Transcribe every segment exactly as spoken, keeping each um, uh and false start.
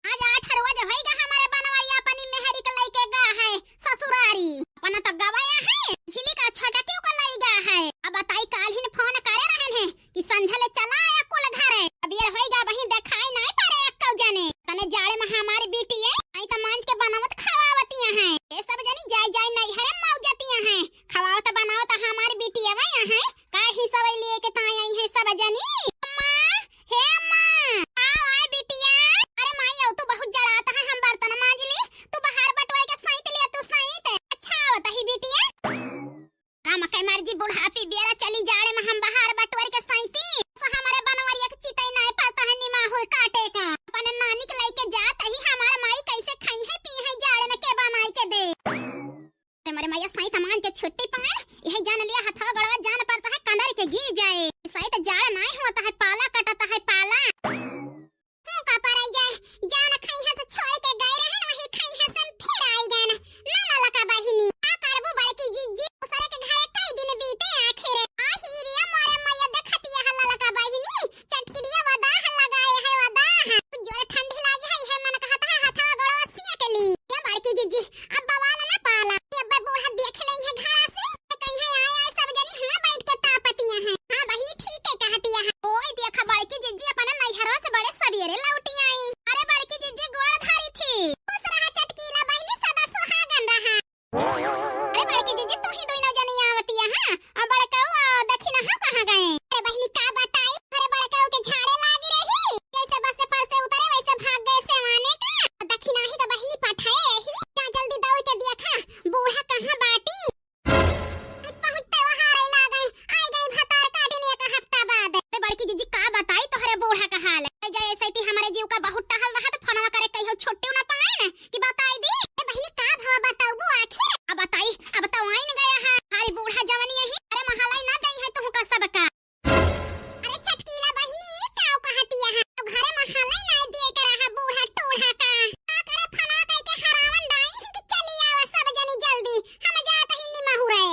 आज आठ रोज होइगा हमरे बनवरिया अपनी मेहरी के लइके गा है ससुरारी। अपना तो गवाया है, झिलिका छोटकियो का लइगा है। अब बताई, काल्हिन फोन करे रहन है कि संझा ले चला आया कुल घरे। अब ये होइगा वहीं देखाई नाहीं परे एक्कौ जने। तने जाड़े में हमारी बिटिया आई तो मांज के बनावत खवावतिया हैं। ए सब जनी जाई जाई नैहरे मौजतिया हैं। खवावत बनावत हमारी बिटिया वहीं हैं। का ही सब लिए के ताई आई हैं सब जनी। अम्मा, हे अम्मा, आओ आए बिटिया। अरे माई, आओ, तू बहुत जड़ात है, हम बर्तन मांज ली, तू बहार बटोर के सैंत लिया, तू सैंत। अच्छा, आवत ही बिटिया। राम के मर्जी, बुढ़ापी बेरा चली जाड़े में हम बहार बटोर के सैंती। स हमारे बनवरिया के चितई नाय पड़ता है निमाहुर काटे का। अपने नानी के लइके जात ही, हमार माई कैसे खाई है पी है जाड़े में के बनाई के दे। अरे मोरे मैया, सैंत मांज के छुट्टी पाए, यही जान लिया हथवा गोड़वा जान पड़ता है कंदर के गिर जाए। सैंत जाड़ नाय होता है, पाला कटता है पाला। हूँ का पराई जाए, जान खइहाँ से छोड़ के गए रहन, वही खइहाँ से हम फिर आई गए ना। ना ललका बहिनी, का करबू बड़की जिज्जी, दूसरे के घरे कई दिन बीते आखिर। आ ही रे मोरे मैया, देखतिया है ललका बहिनी, चटकिलिया वदाह लगाए है, वदाह। जोर ठंडी लागी है, है मन कहता है हथवा गोड़वा सिया के ली। ये बड़की जिज्जी, अब बवाल ना पाला, अब बूढ़ा देख लेंगे घरा से। कहीं है आए, आए सब जनी हुआं बैठ के तापतिया हैं। हाँ बहिनी, ठीक है कहतिया है। ओए देखा बड़की जिज्जी अपना नैहरवा से बड़े सवेरे लौटी आई। अरे बड़की जिज्जी गोड़ धरी थी। खुश रहा चटकीला बहिनी, सदा सुहागन रहा। अरे बड़की जिज्जी, तू ही दोनों जनी आवतिया, हाँ? अब बड़कऊ, आ, दखिनहा कहाँ गए? अरे बहिनी का बताई, अरे बड़कऊ के झाड़े लागी रही, जैसे बस से पर से उतरे वैसे भाग गए सेवाने का। दखिनाही का बहिनी पठाए ही, जा जल्दी दौड़ के देखा बूढ़ा कहाँ बाटी। पहुँचते वहाँ रे लागई, आई गई भतार काटिन एक हफ्ता बाद। अरे बड़की जिज्जी का बताई तोहरे बूढ़ा का हाल। ऐ जाए ऐसे ती हमारे जीव का बहुत टहल रहा तो फोनवा करे कहियो छुट्टी ना पाए ना कि बताई दी। ए बहिनी का भवा बताऊबू आखिर? अब बताई, अब तो आइन गया है। हमारी बूढ़ा जवनी यही, अरे महलाई ना दई है तुहका सबका। अरे चटकीला बहिनी, काऊ कहतिया है? तो घरे महले नाय दिए के रहा बूढ़ा टूढ़ा का। का करे फनवा कह के हरावन डाई है कि चली आवा सब जनी जल्दी। हम जात ही निमहुरे।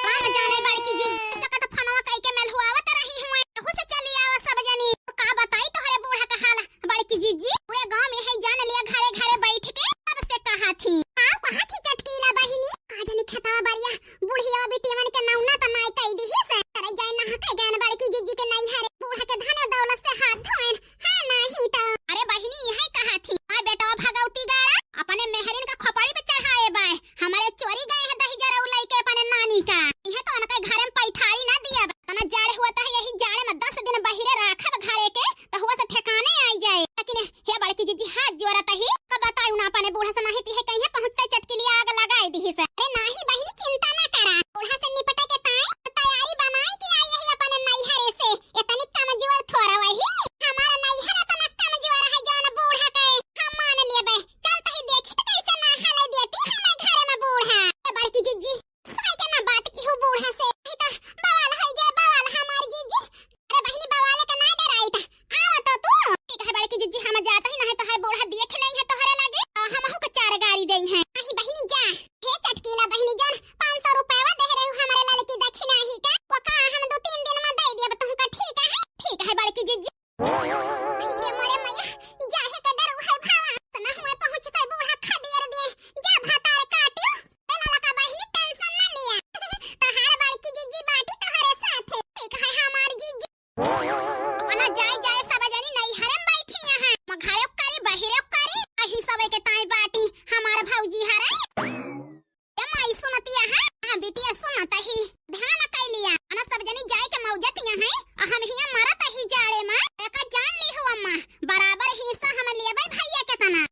हम जाने बड़की जी, इसका तो फनवा कह के मेल हुआवत रही हुए। कहू से चली आवा सब जनी। तो का बताई तोहरे बूढ़ा का हाल? बड़की जिज्जी, पूरे गांव में है जान लिया, घरे घरे बैठ के सबसे कहा थी। आओ कहा थी चटकीला बहिनी, का जानी खेतवा बरिया बुढ़िया बिटियवन के नौना त नाय कई दिहिस। अरे जाए नहा के गैन बड़की जिज्जी के नैहरे, बूढ़ा के धन दौलत से हाथ धोएन, हाँ नाही तो। अरे बहिनी, यही कहा थी, आ बेटवा भगौती गाड़ा अपने मेहरिन का खोपड़ी पे चढ़ाए बाय, हमारे चोरी गए हैं दही जरऊ लइके अपने नानी का। इहे तो उनके घरे में पैठारी ना दिया बा। तना जाड़े हुआ त है, यही जाड़े में दस दिन बहिरे राखब घरे के, त हुआ से ठिकाने आई जाए। लेकिन हे बड़की जिज्जी हाथ जोरत ही, का बताई ना अपने बूढ़ा से, नाही ती है कहीं पहुँचते चटकिलिया आग लगाई दिहिस। अरे नाही बहिनी, चिंता ना करा, बूढ़ा से निपटे के ताई तैयारी बनाई के आई यही अपने नैहरे से। इतनी कमजोर थोड़ा वही, हमारा नैहर इतना कमजोर है जौन बूढ़ा के हम मान लेबे। चल तही देखी त कैसे ना हले देती हमें घर में बूढ़ा। ए बड़की जिज्जी, साई के ना बात की हो बूढ़ा से, नहीं तो बवाल होई जाए बवाल हमार जिज्जी। अरे बहिनी, बवाल के ना डराई था, आवा तो तू। ठीक है बड़की जिज्जी, हम जात ही, नहीं तो है बूढ़ा देख नहीं है तोहरे लगे, आ हमहू के चार गारी देई है। नहीं बहिनी जा। हे चटकीला बहिनी जान, पाँच सौ रुपया दे रहे हो हमारे लड़की दखिना ही का, वो का हम दो तीन दिन में दे देब तुमका, ठीक है? ठीक है बड़की जिज्जी। अरे मोरे मैया, जाहे के डर है भावा, तना हुए पहुँचते बूढ़ा खदेर दे, जा भातार काटियो। ए ललका बहिनी, tension ना लिया। तोहार बड़की जिज्जी बाटी तोहरे साथे। ठीक है हमार जिज्जी। अपना जाए जाए सब जनी नैहरे में बैठी यहाँ। हम घरे करी, बहिरे करी, अही सबे के ताई बाटी हमार भौजी हरे। ए माई सुनतिया है? हाँ बिटिया सुनत ही। ध्यान कई लिया। अपना सब जनी जाए के मौजतिया है, आ हम हियाँ मरत ही जाड़े में। एका जान ली हो अम्मा, बराबर हिस्सा हम लेबे भैया के तना।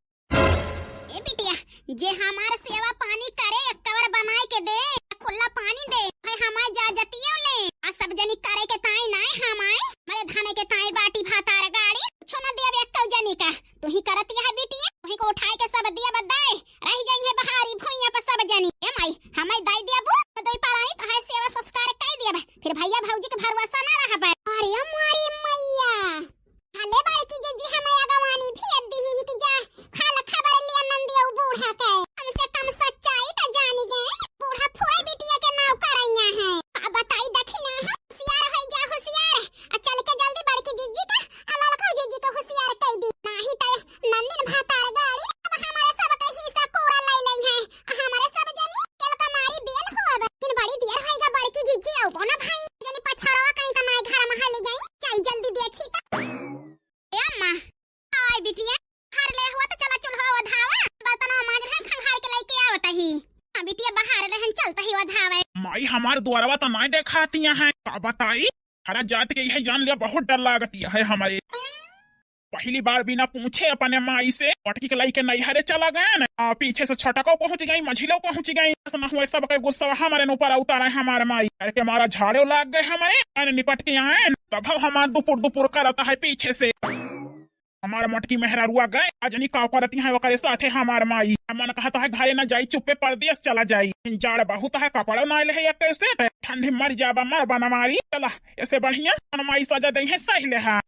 ए बिटिया, जे हमार सेवा पानी करे, एक कवर बनाए के दे, कुल्ला पानी दे, है हमार जा जतियो ले। आ सब जनी करे के ताई नाय हमाय, मरे धने के ताई बाटी भातार गाड़ी, कुछो न देब एक जनी का। तू ही करतिया है बिटिया, तू ही को उठाए के सब दिया बदाए, रह जाई है बहारी भुइया पर सब जनी। ए माई, हमें दाई दिया बू, तो दोई परानी तो है सेवा संस्कार कई दिया बा। फिर भैया भौजी के भरोसा ना रह बा। अरे हमारी मैया, भले बड़की जिज्जी हमें अगवानी भेज दी ही कि जा, खाल खबर लिया नंदिया बूढ़ा के। कम से कम सच्चाई तो जानी गए। बूढ़ा फुरे बिटिया के नाव करैया है। अब बताई दखिना है, होशियार है जा होशियार। आ चल के जल्दी बड़की जिज्जी का, आ ललका जिज्जी का होशियार कई दी। नाही तो बिटिया, बाहर ले हुआ तो चला चूल्हा ओधावा, बर्तनवा मांज रहे, खंगार के लइके आवत ही। हाँ, बिटिया बाहर रहन चलत ही ओधावे। माई, हमार दुआरवा तो नाय देखातिया है, का बताई? हरा जात के यही जान लिया, बहुत डर लागतिया है हमारे। पहली बार बिना पूछे अपने माई से मटकी के लइके नैहरे चला गए न। आ, पीछे से छोटको पहुंच गई, मझिलो पहुंच गई। ऐसा ना हुआ, सबके गुस्सा हमारे न ऊपर उतारा है हमारे माई। डर के मारा झाड़े लाग गए हमारे, मैंने निपट के आए, तब हमार दुपुर दुपुर करता है पीछे से। हमार मोटकी मेहरारुआ गए, आज नहीं का करती है ओकरे साथे हमार माई। मन कहता है घरे ना जाई, चुप्पे परदेस चला जाई। जाड़ बहुत है, कपड़ा ना ले है एक set, ठंडी मर जाबा, मर बना मारी। चला, ऐसे बढ़िया अपन माई सजा दे है, सही ले है।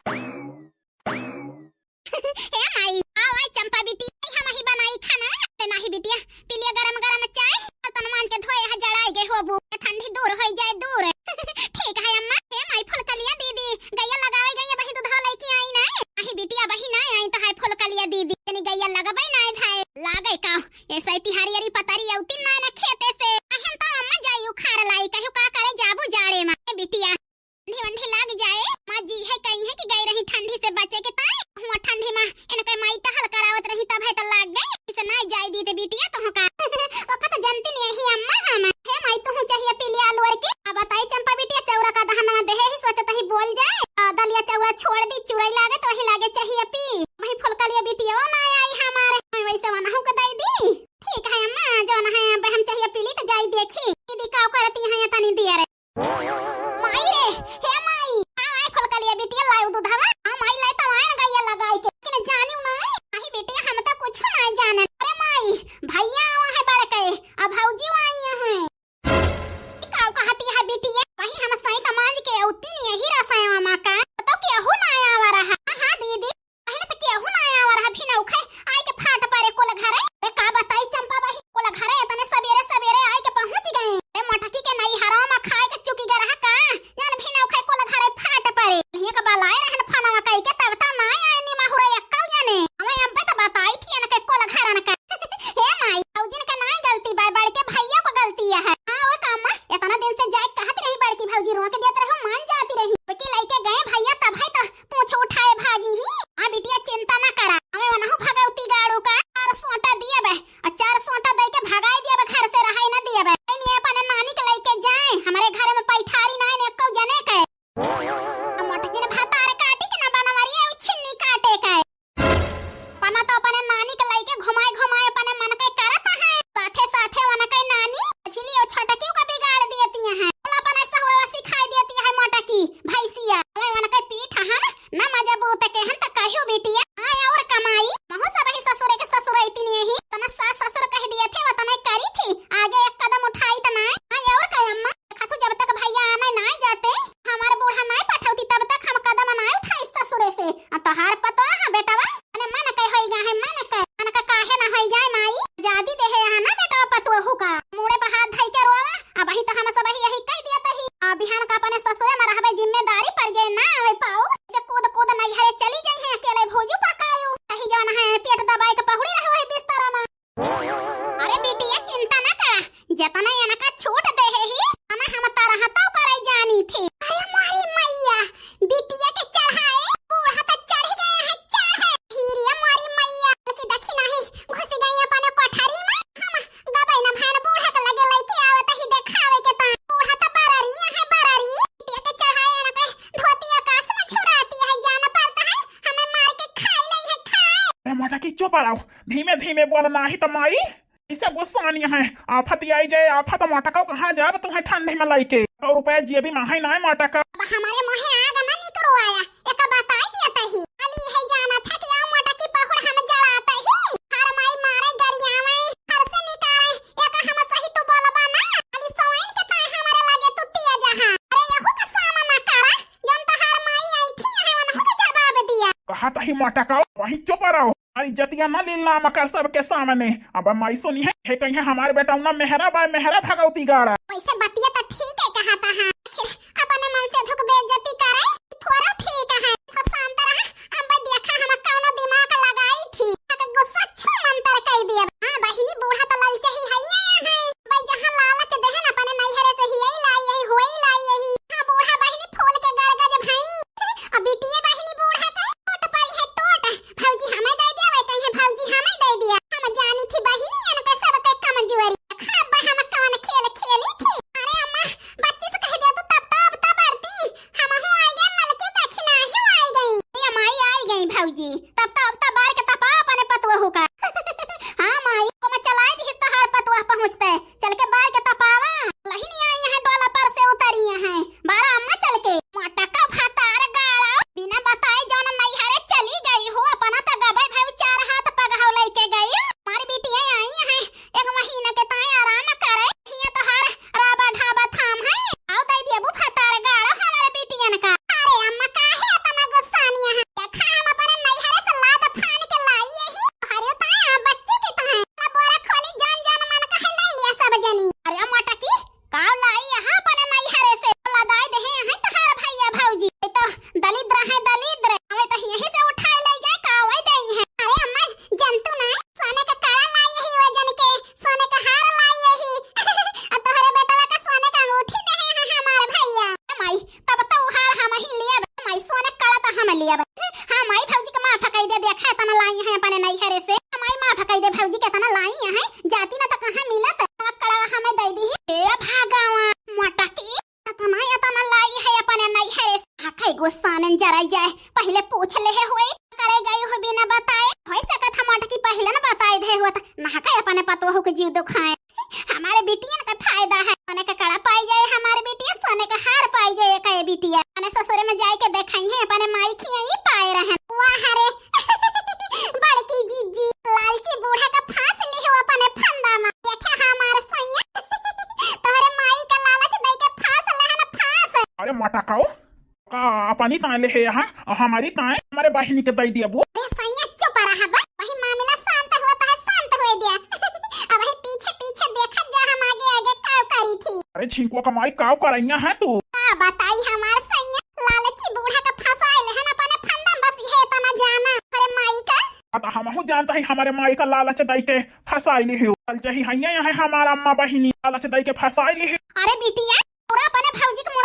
ए माई, आओ, आओ चंपा बिटिया, हम ही बनाई खाना। अरे नाही बिटिया, पी लिया गरम गरम चाय, बर्तन मांज के धोए है, जड़ाई गए होबू, ठंडी दूर होई जाए दूर। ठीक है अम्मा। ए माई, फुलकलिया दीदी, गैया लगावे गई, वही दूधवा लइके आई ना। नाही बिटिया, वही ना आई तो है फुलकलिया दीदी, यानी गैया लगबे ना धाए। लागे का, ऐसा तिहारी अरी पतारी औती ना ना खेते से। अहन तो अम्मा जाई उखाड़ लाई, कहो का करे जाबू जाड़े मा। ए बिटिया, ठंडी वंडी लाग जाए, माँ जी है कही है कि गई रही ठंडी से बचे के ताई। हुआ ठंडी मा इनके माई टहल करावत रही, तब है तो लाग गई। इसे ना जाए दी ते बिटिया तो का। ओका तो जनती नहीं ही अम्मा हम। हे माई, तू चाहिए पी लिया आलू और की। अब बताई चंपा बिटिया, चौरा का दहनवा देहे ही, सोचत ही बोल जाए। आ, दलिया चौरा छोड़ दी, चुराई लागे तो वही लागे चाहिए पी। वही फुलकलिया बिटिया वो ना आई हमारे, वैसे वनहु के दई दी। ठीक है अम्मा, जौन है अब हम चाहिए पी ली तो जाई देखी दीदी का करती है, तनी दिया रे। माई रे, हे माई, आ, आए फुलकलिया बिटिया, लायू दूधवा। आ माई, लाई तवाए न गैया लगाई के, लेकिन जानियो नाई। नाही बिटिया, हम तो कुछ नाई जानन। अरे माई, भैया आवा है बड़के, आ भौजी आई है। ई काऊ कहती है बिटिया, वही हम सही तमांज के औती नहीं यही रसायवा माँ का, तो केहू ना आवा रहा। हाँ, हाँ दीदी, पहले तो केहू ना आवा रहा, भिनऊ खाए आए के फाट परे कुल घरे। अरे का बताई चंपा बही, कुल घरे इतने सबेरे सबेरे आए के पहुँच गए। अरे मोटकी के नैहरा मा खाए के चुकी गए रहा का? जान भिनऊ खाए कुल घरे फाट परे। हियाँ का बलाए रहन फनवा कई के, तब तक ना आए नी माहुरा यक्कौ जाने। हमें अम्बे तो बताई थी इनके कुल घरन का। हे माई, भौजिन के नाई गलती बा, बड़के भैया को गलती है। हाँ, और का अम्मा, इतना दिन से जाए कहत रही बड़की भौजी, रोक देत रहो, मान जाती रही। बल्कि लइके गए भैया, तब है तो पूछ उठाए भागी ही। हाँ बिटिया, चिंता ना करा, हमें वनहु भगौती गाड़ू का चार सोटा दिए बे, और चार सोटा दे के भगाई दिए बे, घर से रहाई ना दिए बे। नहीं अपने नानी के लइके जाए, हमारे घर में पैठारी ना ने को जने के। आ मोटकिन भातार काटी के ना बनवरिया उ छिन्नी काटे के। पना तो अपने नानी के लइके घुमाए घुमाए अपने मन के करत है। साथे साथे उनके नानी झिली और छटकियों का बिगाड़ देती है। बोला अपने सहुरवा सिखाई देती है मोटकी भैंसिया। मैं उनके पीठ हन न मजबूत के हन त कहियो बिटिया। आए और कमाई। महू सब ही ससुरे के ससुर इतनी ही। तना सास ससुर कह दिए थे वतने करी थी। आगे एक कदम उठाई त नाई। आए और का अम्मा। देखा तू, जब तक भैया आने ना जाते, हमार बूढ़ा ना पठौती, तब तक हम कदम ना उठाई ससुरे से। आ तोहार पतोह है बेटवा, अने मन के होई गा है, मन के, मन का काहे ना होई जाए माई, जादी देहे यहाँ ना बेटवा पतोहू का। मूड़े पर हाथ धई के रोवा, अब ही तो हम सब ही यही कह दिया तही। आ बिहान का अपने ससुरे में रहबे, जिम्मेदारी पर जे ना आवे पाऊ, जे कूद कूद नैहरे चली जाई है, अकेले भोजू पकायू, कही जवन है पेट दबाए के पहुड़ी रहो है बिस्तर में। अरे बिटिया, चिंता ना करा, जतना इनका छूट देहे ही, अना हम तरह तो करे जानी थी। अरे मारी मैया, बिटिया के चढ़ाए, बूढ़ा तो चढ़ गए हैं, चढ़। हीरिया मारी मैया, कि देखी नहीं, घुस गई अपने कोठरी में। हम गबई न भैन बूढ़ा के लगे लइके आवत ही देखावे के ता। बूढ़ा तो बरारी है, बरारी। बिटिया के चढ़ाए इनके धोती आकाश में झुराती है, जान पड़ता है, हमें मार के खाई नहीं है, खाए। अरे मोटा की चुप रहो, धीमे धीमे बोल, नाही तो माई। इसे गुस्सा नहीं है, आफत आई जाए, आफत मोटका कहाँ जाब तुम्हें ठंडी में लइके। सौ रुपया जेबी में है ना मोटका। अब हमारे मुँहे आग ना निकरो आया, एक बताई दिया तही। अली है जाना था कि आ मोटकी पहुड़ हम जड़ाते ही। हर माई मारे गरियावे, हर से निकाले, एक हम सही तू बोलबा ना। अली सोइन के ताई हमारे लगे तू तिया जहाँ। अरे यहू का सामना करा, जन तोहार माई आई थी है, वनहु का जवाब दिया। कहा तही मोटका, वही चुप रहो। अरे जतिया ना लीला मकर सबके सामने। अब माई सुनी है, हे कहीं हमारे बेटा ना मेहरा बा, मेहरा भगवती गाड़ा। वैसे बतिया तो ठीक है कहा था, हाँ। आखिर अपने मन से दुख बेइज्जती करे, थोड़ा ठीक है। तो शांत रहा, अब देखा हम कौनो दिमाग लगाई थी। अगर गुस्सा छू मंतर कर दिया। हाँ बहिनी, बूढ़ा तो ललचही है, ये है। भाई जहाँ लालच देहन अपने नैहरे से ही यही लाई, यही हुई लाई, यही। हाँ बूढ़ा बहिनी फूल के गरगज भाई। अब बिटिया बहिनी बूढ़ा के टोट पड़ी है टोट। भौजी हमें अपने नैहरे से। हमारी माँ भकाई दे भौजी केतना लाई है, जाती ना तो कहाँ मिलत। कड़वा हमें दे दी। ए भगवान, मोटकी, एतना, एतना लाई है अपने नैहरे से। हकई गुस्सा न जराई जाए, पहिले पूछ लेहे होई, करे गई हो बिना बताए। होई सकत हम मोटकी पहिले न बताए दे होत, नहका अपने पतोहू के जीव दुखाए। हमारे बिटियन का फायदा है, सोने का कड़ा पाई जाए हमारे बिटिया, सोने का हार पाई जाए कहे बिटिया। अपने ससुरे में जाए के देखाई है, अपने माई खिया ही पाए रहन। वाह रे, बड़की जीजी, लालची बूढ़ा का फांस लिहो अपने फंदा में। देखे हमार सैया, तोहरे माई का लालच दे के फांस लेहन फांस। अरे मोटकाऊ, का अपनी ताए ले है यहाँ, हमारी ताए हमारे बहिनी के दे दिया वो। अरे सैया चुप रहा बा, वही मामला शांत हुआ तो है, शांत हुए दिया। अब वही पीछे पीछे देखत जा हम आगे आगे का करी थी। अरे झिंकुआ का माई, का करैया है तू? का बताई हमार सैया, लालची बूढ़ा का फंसाए लेहन अपने फंदा में, बस ये तना जाना। अरे माई का। आ तो हमहू जानता है हमारे माई का लालच दई के फंसाई ली हो। कल चाही हैया यहाँ हमारा अम्मा बहिनी लालच दई के फंसाई ली हो। अरे बिटिया, और अपने भौजी के